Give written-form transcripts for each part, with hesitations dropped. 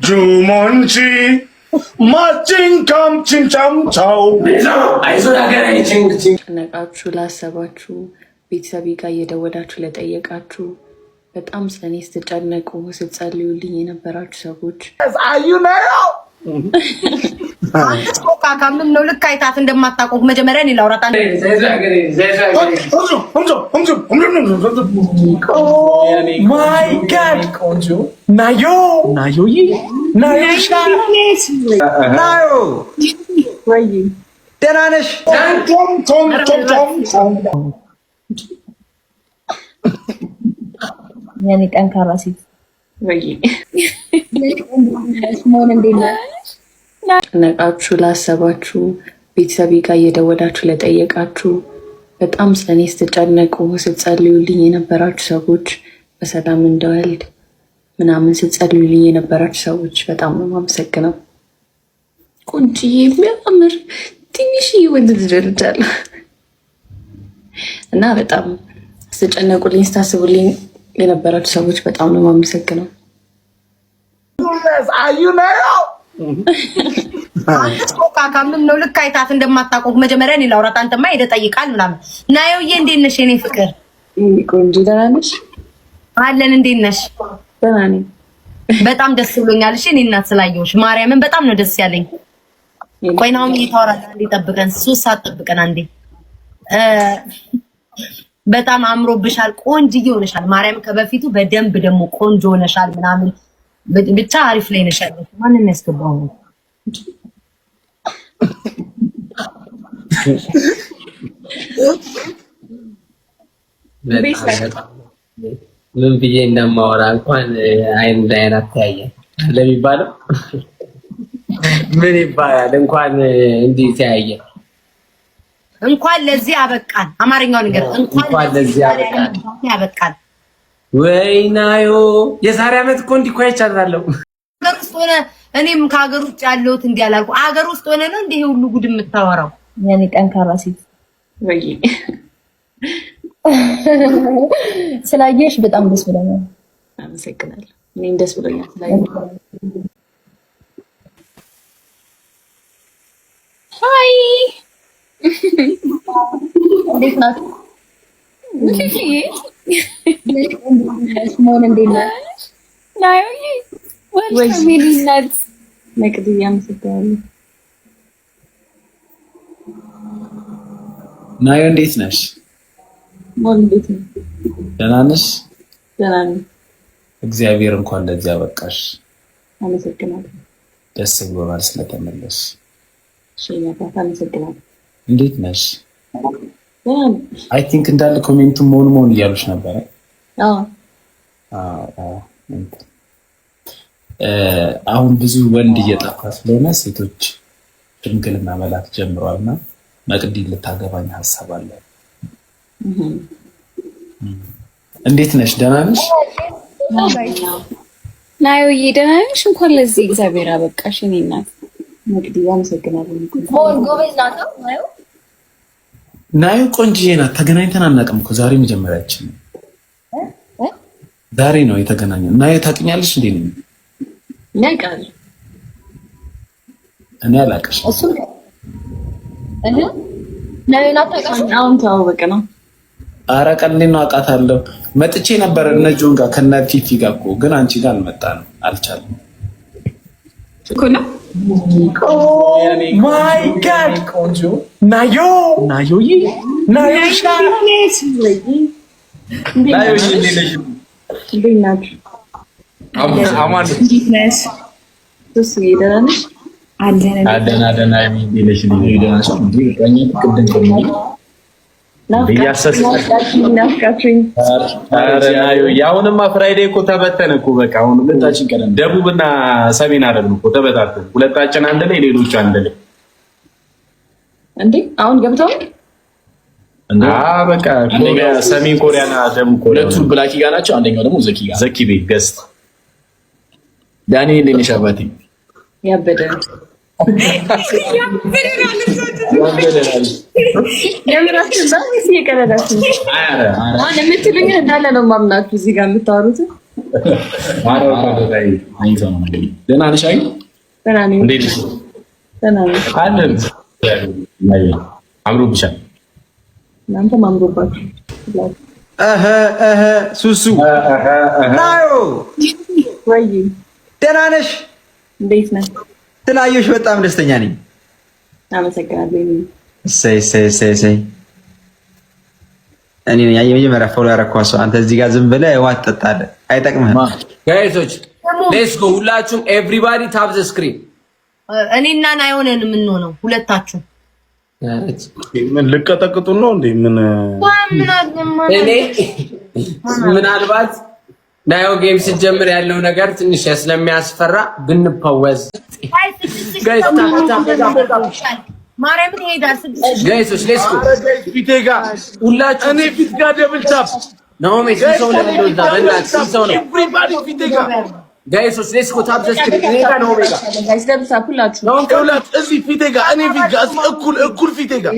ጁሞንቺ ማቺንካም ቺንቻምቻው። ጨነቃችሁ ላሰባችሁ፣ ቤተሰቤ ጋር እየደወላችሁ ለጠየቃችሁ፣ በጣም ስለእኔ ስትጨነቁ ስትጸልዩልኝ የነበራችሁ ሰዎች። ካካ ምን ነው ልክ አይታት እንደማታውቀው መጀመሪያ እኔ ላውራት። My God፣ ናዮ፣ ናዮዬ፣ ናዮሻ፣ ናዮ፣ ደህና ነሽ? የኔ ጠንካራ ሴት መሆን እንዴት ነው? ጨነቃችሁ ላሰባችሁ፣ ቤተሰቤ ጋር እየደወላችሁ ለጠየቃችሁ፣ በጣም ስለእኔ ስትጨነቁ ስትጸልዩልኝ የነበራችሁ ሰዎች፣ በሰላም እንደወልድ ምናምን ስትጸልዩልኝ የነበራችሁ ሰዎች በጣም ነው የማመሰግነው። ቆንጅዬ የሚያምር ትንሽዬ ወንድ ልጅ ወልጃለሁ እና በጣም ስትጨነቁልኝ ስታስቡልኝ የነበራችሁ ሰዎች በጣም ነው የማመሰግነው። ካካ ምን ነው ልክ አይታት እንደማታውቀው መጀመሪያ እኔ ላውራት። አንተማ ሄደህ ጠይቃል ምናምን። ናዮዬ እንዴት ነሽ የኔ ፍቅር? ቆንጆ ደህና ነሽ? አለን። እንዴት ነሽ? ደህና ነኝ። በጣም ደስ ብሎኛል። እሺ እኔ እናት ስላየሁሽ ማርያምን በጣም ነው ደስ ያለኝ። ቆይ ናሆም እየታወራለህ አንዴ ጠብቀን፣ 3 ሰዓት ጠብቀን አንዴ። በጣም አምሮብሻል፣ ቆንጅዬ ሆነሻል። ማርያም ከበፊቱ በደንብ ደግሞ ቆንጆ ሆነሻል ምናምን፣ ብቻ አሪፍ ላይ ነሽ ያለሽው። ማንን ያስገባው ነው? ምን ብዬ እንደማወራ እንኳን አይን ለአይን አተያየን ለሚባለው ምን ይባላል? እንኳን እንዲህ ተያየን። እንኳን ለዚህ አበቃን። አማርኛው ነገር እንኳን ለዚህ አበቃን አበቃን። ወይ ናዮ፣ የዛሬ ዓመት እኮ እንዲህ እኮ አይቻታለሁ። ሀገር ውስጥ ሆነ እኔም ከሀገር ውጭ ያለሁት እንዲህ አላልኩም። ሀገር ውስጥ ሆነ ነው እንዲህ ሁሉ ጉድ የምታወራው። የኔ ጠንካራ ሴት ወይ ስላየሽ በጣም ደስ ብሎኛል። አመሰግናለሁ። እኔም ደስ ብሎኛል ስላየሽ። Hi። እንዴት ናችሁ? ፊፊዬ። መሆን እንዴት ነው? ናዮዬ፣ welcome የኔ እናት። መቅድዬ አመሰግናለሁ። ናዮ እንዴት ነሽ? ሞል እንዴት ነው? ደህና ነሽ? ደህና ነኝ። እግዚአብሔር እንኳን ለዚህ አበቃሽ። አመሰግናለሁ። ደስ ብሎናል ስለተመለስሽ። እሺ የኔ አባት አመሰግናለሁ። እንዴት ነሽ? ደህና ነኝ። I think እንዳለ comment ኡ መሆን መሆን እያሉሽ ነበረ። አዎ። አዎ፣ አሁን ብዙ ወንድ እየጠፋ ስለሆነ ሴቶች ሽምግልና መላክ ጀምረዋል እና መቅዲ ልታገባኝ ሀሳብ አለ። እንዴት ነሽ? ደህና ነሽ? ናዮዬ ደህና ነሽ? እንኳን ለዚህ እግዚአብሔር አበቃሽ የኔ እናት። መቅድዬ አመሰግናለሁ። ሞን ጎበዝ ናት ናዮ። ናዮ ቆንጅዬ ናት። ተገናኝተን አናውቅም እኮ፣ ዛሬ መጀመሪያችን ነው። ዛሬ ነው የተገናኘው። ናዮ ታውቂኛለሽ እንዴ? ነው እኔ አውቃለሁ። እኔ አላውቅሽም። እሱ እህ ናዮን አታውቃሽም? አሁን ተዋወቅ ነው። ኧረ ቀልዴን ነው፣ አውቃታለሁ። መጥቼ ነበር እነ ጆን ጋር ከነ ፊፊ ጋር እኮ፣ ግን አንቺ ጋር አልመጣንም፣ አልቻልንም። እኮ ነው። My God፣ ናዮ፣ ናዮዬ፣ ናዮሻ፣ ናዮዬ እንዴት ናችሁ? እንዴት ነሽ? ሶስዬ ደህና ነሽ? አለን። ደህና ደህና። ናፍቃችሁኝ። አሁንማ Friday እኮ ተበተነ እኮ፣ በቃ አሁን ሁለታችን ቀደም ደቡብና ሰሜን አይደለም እኮ ተበታተን፣ ሁለታችን አንድ ላይ፣ ሌሎቹ አንድ ላይ። እንዴ፣ አሁን ገብተዋል? በቃ ሰሜን ኮሪያና ደቡብ ኮሪያ። ሁለቱ ብላኪ ጋር ናቸው፣ አንደኛው ደግሞ ዘኪ ጋር። ዘኪ ቤት guest። ዳኒ፣ እንዴት ነሽ አባቴ? ያበደ የምራችሁ ነው ወይስ እየቀለዳችሁ ነው? አሁን የምትሉኝ እንዳለ ነው የማምናችሁ እዚህ ጋር የምታወሩት። ደህና ነሽ? አይ ደህና ነኝ። እንዴት ነሽ? ደህና ነኝ። አለን። አምሮብሻል። እናንተም አምሮባችሁ። እህ እህ ሱሱ ናዮ ወይ ደህና ነሽ? እንዴት ነህ? ስላየሁሽ በጣም ደስተኛ ነኝ። አመሰግናለሁ። እሰይ እሰይ እሰይ እሰይ። እኔ ነኝ የመጀመሪያ follow ያደረኳት ሰው። አንተ እዚህ ጋር ዝም ብለህ ውሃ ትጠጣለህ፣ አይጠቅምህም። Guys ኦች let's go ሁላችሁም፣ everybody tap the screen። እኔና ናዮንን የምንሆነው ሁለታችሁ። ምን ልቀጠቅጡ ነው እንዴ? ምን? እኔ ምናልባት ናዮ game ስትጀምር ያለው ነገር ትንሽ ስለሚያስፈራ ብንፈወዝ። Guys, tap, tap, tap. ማርያምን ይሄዳል። 6,000። Guys ኦች, let's go. ፊቴ ጋር ሁላችሁ። እኔ ፊት ጋር double tap። ናኦሜ፣ ስንት ሰው ነው ያለው እዛ? በእናትህ ስንት ሰው ነው? Everybody ፊቴ ጋር። Guys ኦች, let's go, tap the screen። እኔ ጋር፣ ናኦሜ ጋር። Guys, double tap ሁላችሁ። ይኸውላችሁ እዚህ ፊቴ ጋር፣ እኔ ፊት ጋር፣ እዚህ እኩል እኩል ፊቴ ጋር፣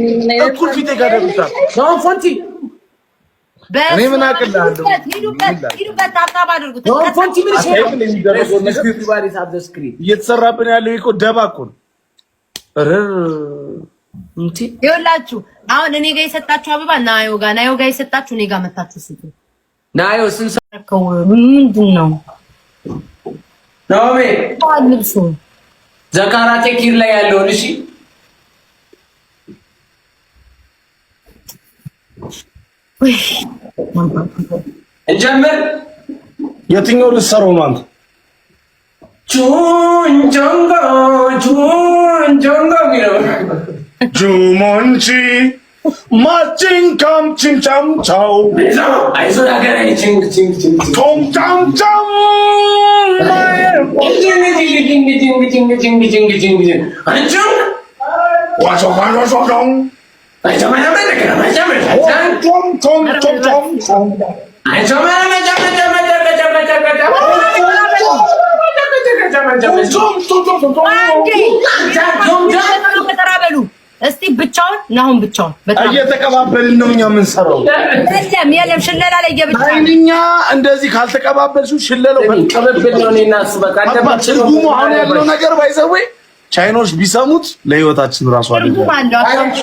እኩል ፊቴ ጋር double tap። ናኦም ፎንቲ። እኔ ምን አቅልሃለሁ? ሂዱበት፣ ሂዱበት፣ tap tap አድርጉት። ናኦም ፎንቲ ምን ይሻላል? የሚደረገው ነገር Everybody tap the screen. እየተሰራብን ያለው እኮ ደባ እኮ ነው። ኧረ እንዴ! ይኸውላችሁ አሁን እኔ ጋር የሰጣችሁ አበባ ናዮ ጋር፣ ናዮ ጋር የሰጣችሁ እኔ ጋር መታችሁ ስጡ። ናዮ ስንት ሰው? ምንድን ነው? ናኦሜ። ልብሱ። The Karate Kid ላይ ያለውን እሺ። ውይ! እንጀምር። የትኛው ልትሰራው ነው አንተ? ቹን ጆንጎ ቹን ጆንጎ የሚለው። ጁሞንቺ ማቺን ካም ቺንቻም ቻው። አይዞህ ሀገሬ ቺንግ ቺንግ ቺንግ ቺንግ። ቶም ቻም ቻም። ቺንግ ቺንግ ቺንግ ቺንግ ቺንግ ቺንግ ቺንግ ቺንግ አንቹ። ዋሾ ዋሾ ሾ ቶም ቶም ቶም ቶም ቶም። ቶም ቶም ቶም ቶም። ተራ በሉ እስቲ ብቻውን ናሁን ብቻውን በጣም እየተቀባበልን ነው እኛ የምንሰራው። የለም የለም፣ ሽለላ ላይ የብቻ። አይንኛ እንደዚህ ካልተቀባበልሽው ሽለለው ቅብብል ነው። እኔና እሱ በቃ ትርጉሙ አሁን ያለው ነገር by the way ቻይኖች ቢሰሙት ለህይወታችን ራሱ አደጋ። ትርጉም አለው።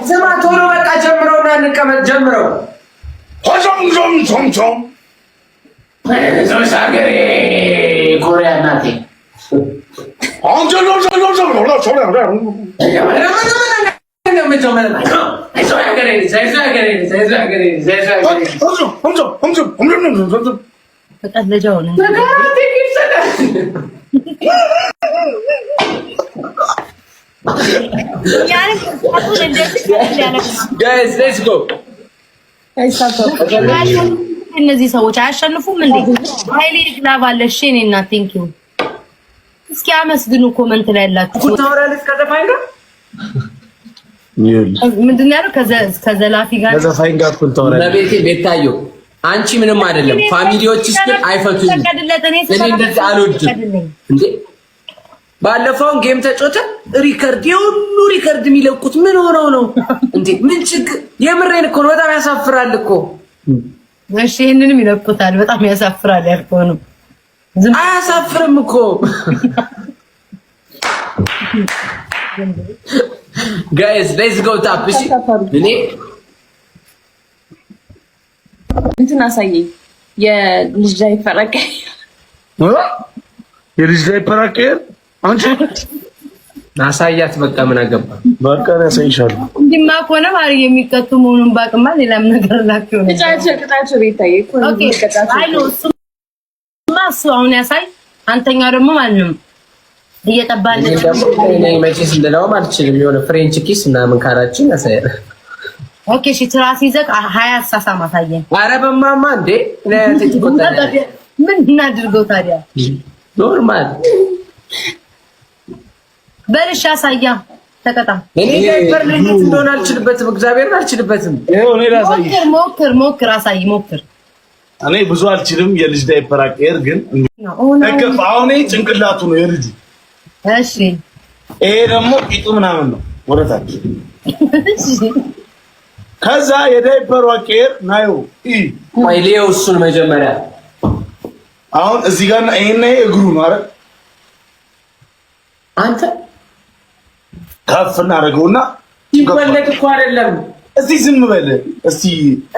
ስማ ቶሎ በቃ ጀምረውና እንቀመጥ። ጀምረው። ሆዞም ዞም ዞም ዞም። ዞስ ሀገሬ ኮሪያ እናቴ። ኦንጆ ዞ ዞ ዞ ዞ ዞ። ተቀለጃውን። Guys, let's go. እነዚህ ሰዎች አያሸንፉም እንዴ? ሀይሌ glove አለ። እሺ እኔ እና thank you። እስኪ አመስግኑ comment ላይ ያላችሁ። ታወራለች ከዘፋኝ ጋር። ምንድን ነው ያለው? ከዘላፊ ጋር። ከዘፋኝ ጋር እኩል ታወራለች። በቤቴ ቤታዮ አንቺ ምንም አይደለም። Family ዎችሽ ግን አይፈቱኝም። ፈቀድለት። እኔ እኔ እንደዚህ አልወድም እንዴ። ባለፈውን game ተጮተ record የሁሉ record የሚለቁት ምን ሆነው ነው እንዴ? ምን ችግር? የምሬን እኮ ነው። በጣም ያሳፍራል እኮ። እሺ ይሄንንም ይለቁታል። በጣም ያሳፍራል ያልከው ነው። አያሳፍርም እኮ። Guys, let's go, tap። እሺ እኔ እንትን አሳየኝ። የልጅ ዳይፐር አቀያየር። የልጅ ዳይፐር አቀያየር አንቺ። አሳያት። በቃ ምን አገባ? በቃ ያሳይሻለሁ። እንዲማ ከሆነ ማሪ የሚቀጡ መሆኑን ባቅማ ሌላም ነገር ላኪው ነው። ቅጣቸው፣ ቅጣቸው ቤታዬ እኮ ነው። Okay። ቅጣቸው። አይ ነው፣ እሱማ እሱ አሁን ያሳይ። አንተኛው ደግሞ ማንም እየጠባን እኔ ደግሞ እኔ መቼስ ልለውም አልችልም። የሆነ French kiss ምናምን ካላችን ያሳያል። Okay እሺ፣ ትራስ ይዘህ 20 አሳሳም አሳየን። ኧረ በማማ እንዴ! ምን እናድርገው ታዲያ? Normal። በልሽ አሳያ፣ ተቀጣ። እኔ ዳይፐር ላይ እንዴት እንደሆነ አልችልበትም። እግዚአብሔርን አልችልበትም። ይኸው እኔ ላሳይሽ። ሞክር ሞክር ሞክር፣ አሳይ ሞክር። እኔ ብዙ አልችልም። የልጅ ዳይፐር አቀየር ግን እቅፍ አሁን ይሄ ጭንቅላቱ ነው የልጁ። እሺ። ይሄ ደግሞ ቂጡ ምናምን ነው ወደታች። ከዛ የዳይፐሩ አቀየር ናዮ ኢ ቆይ ሊየው እሱን መጀመሪያ። አሁን እዚህ ጋር ይሄና ይሄ እግሩ ነው አይደል? አንተ ከፍ እናደርገውና ይወለድ እኮ አይደለም። እስቲ ዝም በል እስቲ።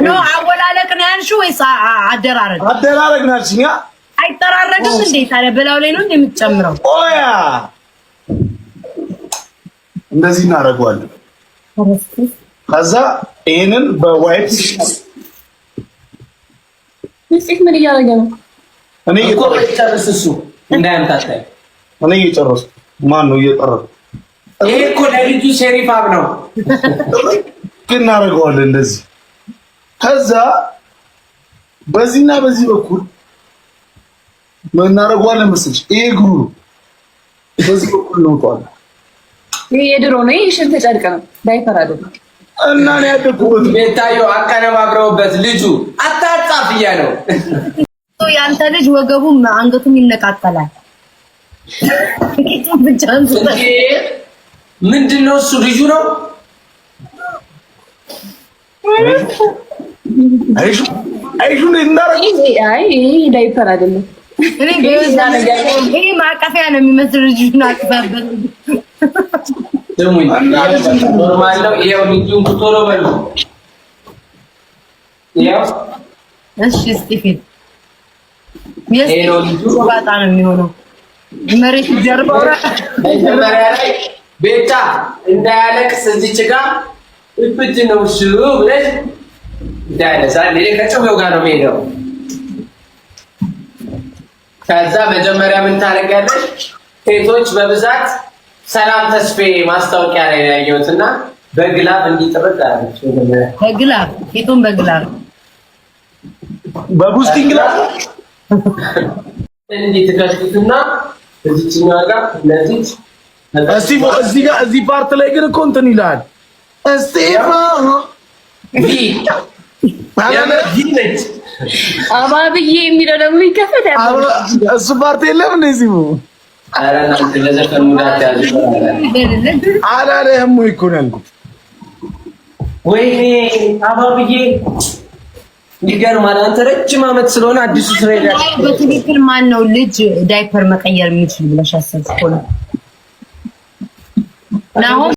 No፣ አወላለቅ ነው ያልሽው ወይስ አደራረግ? አደራረግ ነው ያልሽኝ። አይጠራረግም እንዴ ታዲያ? በላው ላይ ነው እንደምትጨምረው? ኦያ፣ እንደዚህ እናደርገዋለን። ከዛ ይሄንን በ wipes ምስጢር ምን እያደረገ ነው? እኔ እኮ ጨርስ፣ እሱ እንዳያምታታይ። እኔ እየጨረስኩ ማን ነው እየጠረኩ? ይሄ እኮ ለልጁ ሴሪፋም ነው። እናደርገዋለን እንደዚህ። ከዛ በዚህና በዚህ በኩል ምን እናደርገዋለን መሰለሽ? ይሄ እግሩ ነው። በዚህ በኩል እንወጣዋለን። ይሄ የድሮ ነው። ይሄ ሽንት ጨርቅ ነው፣ ዳይፐር አይደለም። እና ነው ያደኩበት። ቤታዮ አቀነባብረውበት ልጁ አታጻፍ እያለው። ያንተ ልጅ ወገቡም አንገቱም ይነቃቀላል። ብቻ ምንድን ነው እሱ? ልጁ ነው። አይሹ አይሹ እንዳረጉ። አይ፣ ይሄ ዳይፐር አይደለም። ይሄ ማቀፊያ ነው የሚመስል፣ ልጁን አቅፋበት። ስሙኝ፣ normal ነው። ይኸው ልጁን ቶሎ በሉ። ይኸው። እሺ፣ እስጢፌን። ይሄ ነው ልጁ። ባጣ ነው የሚሆነው መሬት ጀርባው። መጀመሪያ ላይ ቤታ እንዳያለቅስ እዚች ጋር እብድ ነው እሱ ብለሽ እንዳያለቅስ። እኔ ከጮኸው ጋር ነው የምሄደው። ከዛ መጀመሪያ ምን ታደርጊያለሽ? ሴቶች በብዛት ሰላም ተስፌ ማስታወቂያ ላይ ያየሁት እና በ glove እንዲጥርቅ አለች። በ glove፣ ፊቱን በ glove። በ boosting glove። እንዲህ ትከፍቱትና እዚችኛዋ ጋር ለዚች እስቲ እዚህ ጋር እዚህ part ላይ ግን እኮ እንትን ይላል እስጢፋ። ቪ ነች። አባብዬ የሚለው ደግሞ ይከፈት። እሱ part የለም እንደዚህ። ኧረ እናንተ ለዘፈን ሙዳት ያዙ። አላለህም ወይ እኮ ነው ያልኩት። ወይኔ አባብዬ፣ ይገርማል። አንተ ረጅም ዓመት ስለሆነ አዲሱ ስራ ይላል። በትክክል ማን ነው ልጅ ዳይፐር መቀየር የሚችል ብለሽ አሰብሽ እኮ ነው ናሆም?